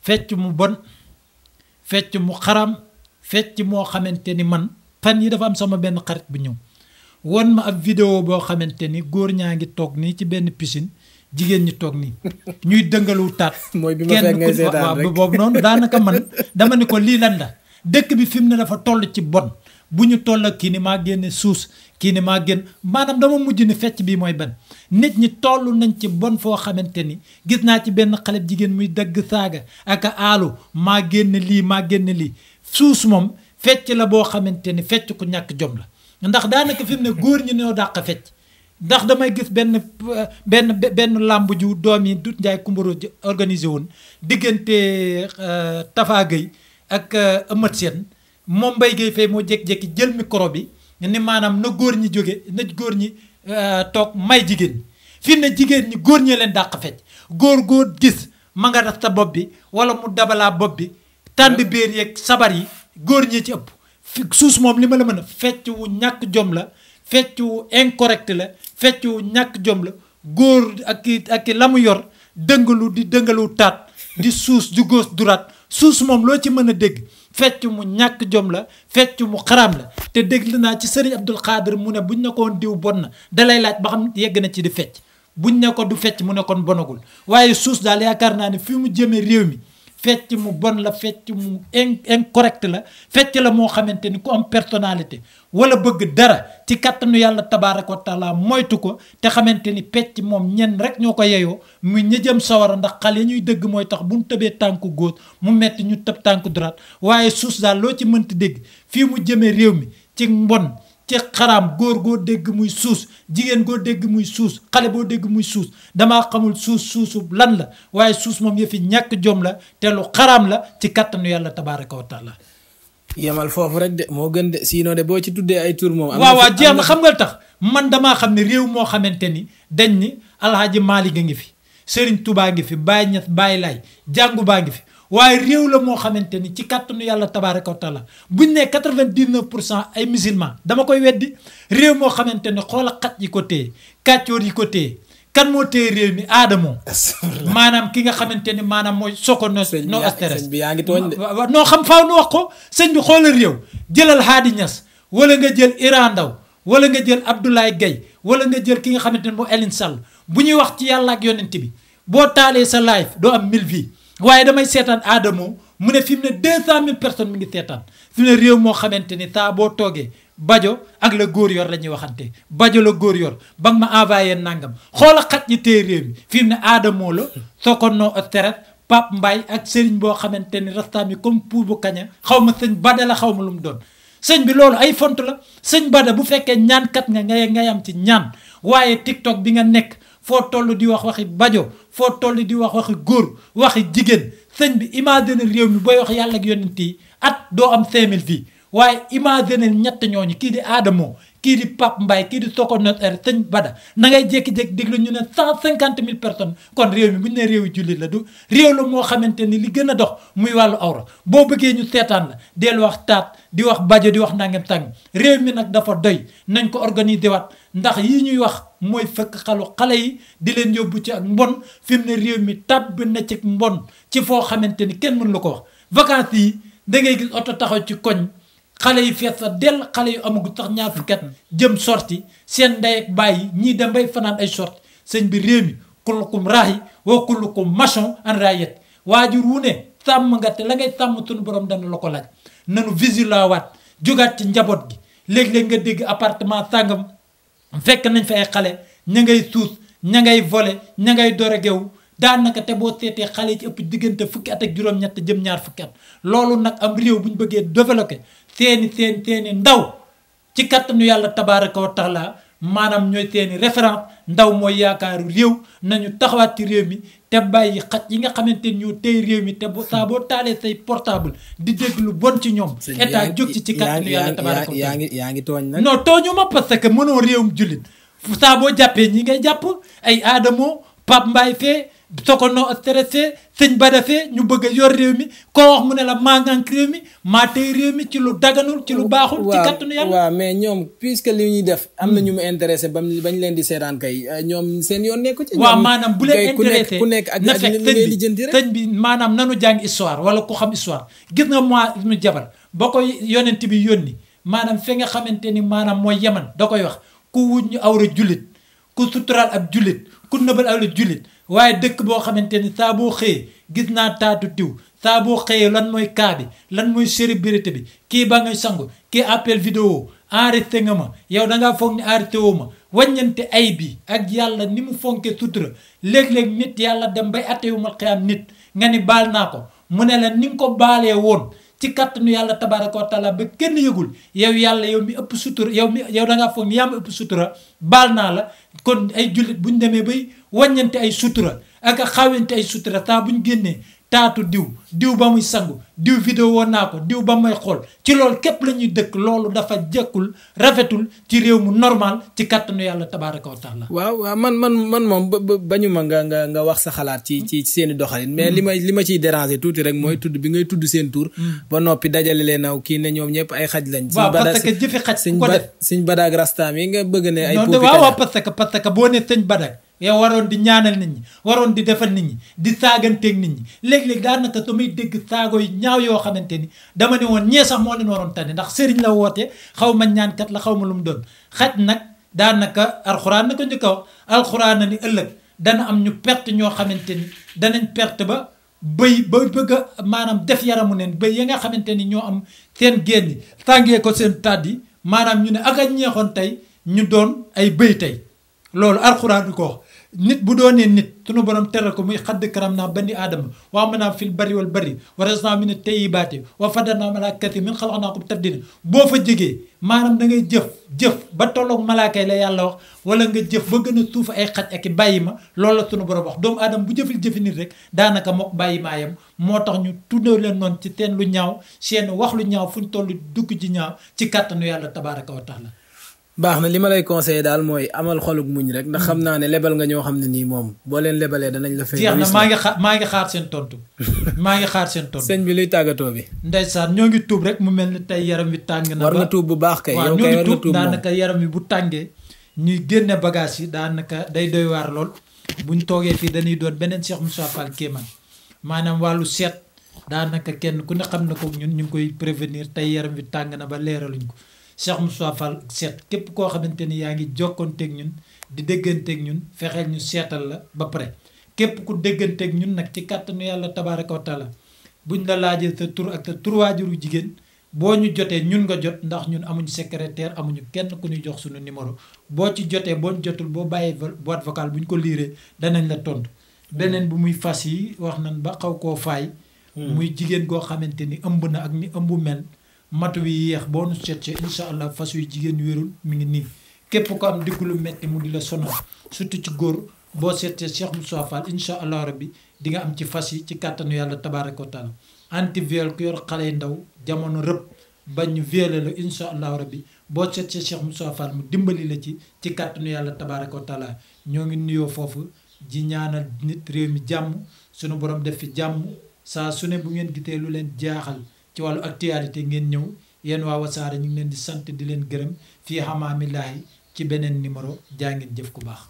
fecc mu bon fecc mu xaram fecc moo xamante ni man fan yi dafa am sama benn xarit bu ñëw won ma ab vidéo boo xamante ni góor ñaa ngi toog nii ci benn piscine jigéen ñi toog nii ñuy dëngalu taat mooy bi ma fekk ngay seetaan rek boobu noonu daanaka man dama ni ko lii lan la dëkk bi fi mu ne dafa toll ci bon bu ñu toll ak kii ni maa génne suus kii ni maa génn maanaam dama mujj ni fecc bii mooy ban nit ñi toll nañ ci bon foo xamante ni gis naa ci benn xale jigéen muy dagg saaga ak aalu maa génne lii maa génne lii suus moom fecc la boo xamante ni fecc ku ñàkk jom la ndax daanaka fi mu ne góor ñi ñoo dàq fecc ndax damay gis benn làmb ju doom yi Dut Njaay Kumbaro organisé woon diggante Tafa Gueye ak Eumeu Sène moom Mbaye Gueye Faye moo jékki-jékki jël micro bi ni maanaam na góor ñi jóge na góor ñi toog may jigéen ñi fi mu ne jigéen ñi góor ñee leen dàq fecc góor gis ma nga rasta bopp bi wala mu dabalaa bopp bi tànd béer yeeg sabar yi góor ñee ci ëpp suus moom li ma la mën a fecc wu ñàkk jom la fecc wu incorrect la fecc wu ñàkk jom la góor ak la mu yor dëngalu taat di suus du gauche droite suus moom loo ci mën a dégg fecc mu ñàkk jom la fecc mu xaraam la te dégg naa ci sëriñ Abdul Xaadir mu ne buñ ne ko woon diw bon na dalay laaj ba xam yegg na ci di fecc buñ ne ko du fecc mu ne kon bonagul waaye suus daal yaakaar naa ne fi mu jëmee réew mi fecc mu bon la fecc mu incorrect la fecc la moo xamante ni ku am personnalité wala bëgg dara ci kattanu yàlla tabaaraka wa taala moytu ko te xamante ni fecc moom ñenn rek ñoo ko yeyoo mu ña jëm sawara ndax xale yi ñuy dëgg mooy tax bu ñu tëbee tànku góor mu metti ñu tëb tànku droite waaye suus daal loo ci mënti dégg fii mu jëmee réew mi ci mbon ci xaraam góor goo dégg muy suus jigéen goo dégg muy suus xale boo dégg muy suus damaa xamul suusu lan la waaye suus moom yëfi ñàkk jom la te lu xaraam la ci kattanu yàlla tabaaraka wa taala yemal foofu rek de moo gën de sinon de boo ci tuddee ay tur moom waaw jeex na xam nga tax man damaa xam ne réew moo xamante ni dañ ni alhaaji Maalik a ngi fi Sëriñ Tubaa ngi fi Baay Ñas Baay Laay jàngu baa ngi fi waaye réew la moo xamante ni ci kàttanu yàlla tabaaraka wa taala buñ ne 99% ay musulman dama koy weddi réew moo xamante ni xoola xaj yi ko téye kàccoor yi ko téye kan moo téye réew mi aadamoo maanaam ki nga xamante ni maanaam mooy soko no stress sëñ bi yaa ngi tooñ de noo xam faaw nu wax ko sëñ bi xoola réew jëlal Haadi Ñas wala nga jël Iran Ndaw wala nga jël Abdoulaye Gaye wala nga jël ki nga xamante ni moo Eline Sall bu ñuy wax ci yàlla ak yonent bi boo taalee sa live doo am 1000 vies waaye damay seetaan Adamo mu ne fi mu ne 200 000 personnes mi ngi seetaan fi mu ne réew moo xamante ni saa boo toogee bajo ak la góor yor la ñuy waxante bajo la góor yor ba nga ma envoyé nangam xoola xaj yi téye réew mi fi mu ne Adamo la Sokono Osteret Pape Mbaye ak sëriñ boo xamante ni rastaam yi comme pour bu kaña xaw ma sëñ Bada la xaw ma lu mu doon sëñ bi loolu ay font la sëñ Bada bu fekkee ñaankat nga ngay am ci ñaan waaye TikTok bi nga nekk foo toll di wax waxi bajo foo toll di wax waxi góor waxi jigéen sëñ bi imagine réew mi booy wax yàlla ak yonent yi at doo am 5000 vies waaye imagine ñett ñooñu kii di Adamo kii di Pape Mbaye kii di Sokono sëñ Bada na ngay jékki-jékki déglu ñu ne 150 000 personnes kon réew mi bu ñu nee réew yi jullit la du réew la moo xamante ni li gën a dox muy wàllu awra boo bëggee ñu seetaan la del wax taat di wax bajo di wax nangam tàng réew mi nag dafa doy nañ ko organiser waat ndax yi ñuy wax mooy fekk xale yi di leen yóbbu ci ak mbon fi mu ne réew mi tàbb na ci mbon ci foo xamante ni kenn mënu la ko wax vacances yi da ngay gis oto taxaw ci koñ xale yi fees sa dell xale yu amagu sax ñaar fukki at jëm sorti seen ndey ak bàyyi ñii dem bay fanaan ay sorti sëñ bi réew mi kullukum raayi wa kullukum machon an raayet waajur wu ne sàmm nga te la ngay sàmm suñu borom dana la ko laaj nanu vigilant waat jógaat ci njaboot gi léeg-léeg nga dégg appartement sàngam fekk nañ fa ay xale ña ngay suus ña ngay volé ña ngay dorogewu daanaka te boo seetee xale yi ci ëpp diggante fukki at ak juróom-ñett jëm ñaar fukki at loolu nag am réew bu ñu bëggee développé seeni ndaw ci kattanu yàlla tabaaraka wa taala maanaam ñooy seeni référence ndaw mooy yaakaaru réew nañu taxawaat ci réew mi te bàyyi xaj yi nga xamante ni ñoo tey réew mi te saa boo taalee say portable di dégg lu bon ci ñoom état jóg ci kattanu yàlla tabaaraka wa taala yaa ngi tooñ nag non tooñu ma parce que mënoo réewum jullit saa boo jàppee ñi ngay jàpp ay Adamo Pape Mbaye fee Sokono stressé sëñ Bada fee ñu bëgg a yor réew mi koo wax mu ne la maa ngànk réew mi maa tey réew mi ci lu daganul ci lu baaxul. ci kàttanu yàlla waaw mais ñoom puisque li ñuy def. am na ñu mu intéressé bañ leen di seetaan kay ñoom seen yoon nekku ci. waaw maanaam bu leen intéressé ku nekk ak na fekk sëñ bi maanaam nanu jàng histoire wala ku xam histoire gis nga moi mu jabal boo koy yonent bi yónni maanaam fi nga xamante ni maanaam mooy Yaman da koy wax ku wuñ ñu awra jullit ku suturaal ab jullit ku nëbal awra jullit waaye dëkk boo xamante ni saa boo xëyee gis naa taatu diw saa boo xëyee lan mooy kaa bi lan mooy célébrité bi kii ba ngay sangu kii appel vidéo enregistré nga ma yow da ngaa foog ni enregistré woo ma wàññante ay bi ak yàlla ni mu fonkee sutura léeg-léeg nit yàlla dem bay attewumal xiyaam nit nga ni baal naa ko mu ne la ni nga ko baalee woon ci kattanu yàlla tabaraka wa taala ba kenn yëgul yow yàlla yow mi ëpp sutura yow da ngaa foog ni yaa ma ëpp sutura baal naa la kon ay jullit bu ñu demee bay wàññante ay sutura ak a xawente ay sutura saa bu ñu génnee taatu diw ba muy sangu diw vidéo woon naa ko diw ba may xool ci loolu képp la ñuy dëkk loolu dafa jekkul rafetul ci réew mu normal ci kattanu yàlla tabaraka wa taala. waaw man moom bañu ma nga wax sa xalaat ci seeni doxalin mais li ma ciy déranger tuuti rek mooy tudd bi ngay tudd seen tur ba noppi dajale leen aw kii ne ñoom ñëpp ay xaj lañ. waaw parce que jëfi xaj ko def Sëñ Badak Rastam yi nga bëgg ne ay waaw parce que boo ne Sëñ Badak yow waroon di ñaanal nit ñi waroon di defal nit ñi di saaganteeg nit ñi léeg-léeg daanaka damay dégg saago yi ñaaw yoo xamante ni dama ne woon ñee sax moo leen waroon tane ndax sëriñ la woote xaw ma ñaankat la xaw ma lu mu doon xaj nag daanaka alxuraan na ko njëkk a wax alxuraan na ni ëllëg dana am ñu perte ñoo xamante ni danañ perte ba bëy ba bëgg a maanaam def yaramu neen bëy ya nga xamante ni ñoo am seen génn tàngee ko seen taat yi maanaam ñu ne ak a ñeexoon tey ñu doon ay bëy tey loolu alxuraan di ko wax nit bu doonee nit sunu borom teral ko muy xadd karam naa bani aadama waa mën naa fil bari wal bari wa razaqnaa mina tayyibaati wa faddalnaa alaa kasiirin mimman xalaqnaa tafdiilaa boo fa jógee maanaam da ngay jëf ba tolloog malaaka yi la yàlla wax wala nga jëf ba gën a suuf ay xaj ak i bàyyi ma loolu la sunu borom wax doomu aadama bu jëfi nit rek daanaka mook bàyyi maayam moo tax ñu tuddoo leen noonu ci seen lu ñaaw seen wax lu ñaaw fu ñu toll dugg ci ñaaw ci kàttanu yàlla tabaaraka wa taala. baax na li ma lay conseillé daal mooy amal xolug muñ rek ndax xam naa ne lebal nga ñoo xam ne nii moom boo leen lebalee danañ la fay. jeex na maa ngi xaar seen tontu sëñ bi luy tàggatoo bi. ndeysaan ñoo ngi tuub rek mu mel ni tey yaram wi tàng na. war nga tuub bu baax kay. yow kay war nga tuub daanaka yaram wi bu tàngee ñuy génne bagage yi daanaka day doy waar lool buñ toogee fii dañuy doon beneen Cheikh Moussa Fall Kéemaan maanaam wàllu seet daanaka kenn ku ne xam na ko ñun ñu ngi koy prévenir tey yaram wi tàng na ba leeraluñ ko Cheikh Moussa Fall seet képp koo xamante ni yaa ngi jokkoonteeg ñun di dégganteeg ñun fexeel ñu seetal la ba pare képp ku dégganteeg ñun nag ci kàttanu yàlla tabaaraka wa taala buñ la laajee sa tur ak sa tur waajuru jigéen boo ñu jotee ñun nga jot ndax ñun amuñu secrétaire amuñu kenn ku ñu jox suñu numéro boo ci jotee boo ñu jotul boo bàyyee boîte vocale bu ñu ko liiree danañ la tontu. beneen bu muy fas yi wax nañ ba xaw koo faay. muy jigéen goo xamante ni ëmb na ak ni ëmb mel. matu wi yéex boo nu seetee incha allah fas yu jigéen wérul mi ngi nii képp ko am diggu lu metti mu di la sonal surtout ci góor boo seetee Cheikh Moussa Fall incha allah rabbi di nga am ci fas yi ci kàttanu yàlla tabaaraka wa taala anti viol ku yor xale yu ndaw jamono rëbb bañ ñu violé la incha allah rabbi boo seetee Cheikh Moussa Fall mu dimbali la ci kàttanu yàlla tabaaraka wa taala ñoo ngi nuyoo foofu ji ñaanal nit réew mi jàmm sunu borom def fi jàmm saa su ne bu ngeen gisee lu leen jaaxal. ci wàllu actualité ngeen ñëw yéen waa Wassare ñu ngi leen di sant di leen gërëm fii xamaamilaahi ci beneen numéro jaa ngeen jëf ku baax